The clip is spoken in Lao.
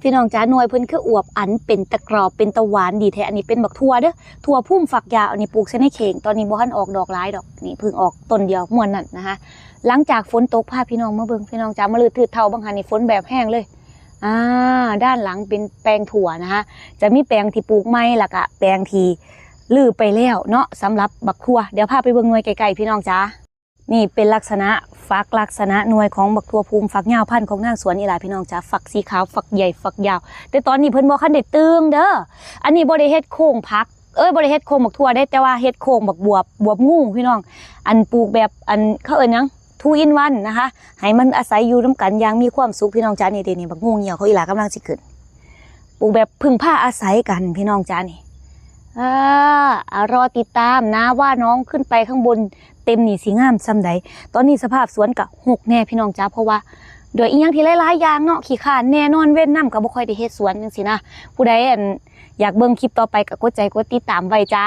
ພີ່ນ້ອງຈ໊ະ ໜ່ວຍເພິ່ນຄືອວບອັນ ເປັນຕາກອບ ເປັນຕາຫວານດີແທ້. ອັນນີ້ເປັນບັກຖົ່ວເດີ້ ຖົ່ວພູມຝັກຍາວ. ອັນນີ້ປູກໃສ່ໃນເຂ່ງ ຕອນນີ້ບໍ່ທັນອອກດອກຫຼາຍດອກ ນີ້ເພິ່ງອອກຕົ້ນດຽວ ມ່ວນນັ້ນນະຮະ. ຫຼັງຈາກຝົນຕົກ ພາພີ່ນ້ອງມາເບິ່ງ ພີ່ນ້ອງຈ໊ະ ມາລືດຖືດເທົາ ບັງຫັນນີ້ຝົນແບບແຮງເລີຍ. ອ່າ ດ້ານຫຼັງເປັນແປງຖົ່ວນະຮະ ຈະມີແປງທີ່ປູກໃໝ່ ແລ້ວກະແປງທີ່ຮື້ໄປແລ້ວເນາະ ສຳລັບບັກຖົ່ວ. ດຽວພາໄປເບິ່ງໜ່ວຍໃກ້ໆ ພີ່ນ້ອງຈ໊ະ. ນີ້ເປັນລັກສະນະຝັກ ລັກສະນະໜ່ວຍຂອງບັກຖົ່ວພູມຝັກຍາວ ພັນຂອງນາງສວນນີ້ລະ ພີ່ນ້ອງຈ໊ະ. ຝັກສີຂາວ ຝັກໃຫຍ່ ຝັກຍາວ ແຕ່ຕອນນີ້ເພິ່ນບໍ່ທັນໄດ້ຕຶງເດີ້. ອັນນີ້ບໍ່ໄດ້ເຮັດໂຄ້ງຜັກ ເອີຍ ບໍ່ໄດ້ເຮັດໂຄ້ງບັກຖົ່ວເດ້ ແຕ່ວ່າເຮັດໂຄ້ງບັກບວບ ບວບງູ ພີ່ນ້ອງ. ອັນປູກແບບ ອັນ ເຂົາເອີ້ນຫຍັງ two in one ນະຄະ ໃຫ້ມັນອາໄສຢູ່ນຳກັນຢ່າງມີຄວາມສຸກ ພີ່ນ້ອງຈ໊ະ. ນີ້ເດ້ ນີ້ບັກງູງຽວເຂົາ ອີ່ຫຼ້າກຳລັງຊິຂຶ້ນ ປູກແບບເພິ່ງພາອາໄສກັນ ພີ່ນ້ອງຈ໊ະ. ນີ້ ອ່າ ອ່າ ລໍຕິດຕາມນະວ່ານ້ອງຂຶ້ນໄປຂ້າງບົນເຕັມນີ້ຊິງາມສ່ຳໃດ. ຕອນນີ້ສະພາບສວນກະຮົກແດ່ ພີ່ນ້ອງຈ໊ະ ເພາະວ່າດ້ວຍອີ່ຫຍັງທີ່ຫຼາຍໆຢ່າງເນາະ ຂີ້ຄ້ານແນ່ ນອນເວັນນຳ ກະບໍ່ຄ່ອຍໄດ້ເຮັດສວນຈັ່ງຊີ້ນະ. ຜູ້ໃດ ອັນ ຢາກເບິ່ງຄລິບຕໍ່ໄປກະກົດໃຈກົດຕິດຕາມໄວ້ຈ້າ.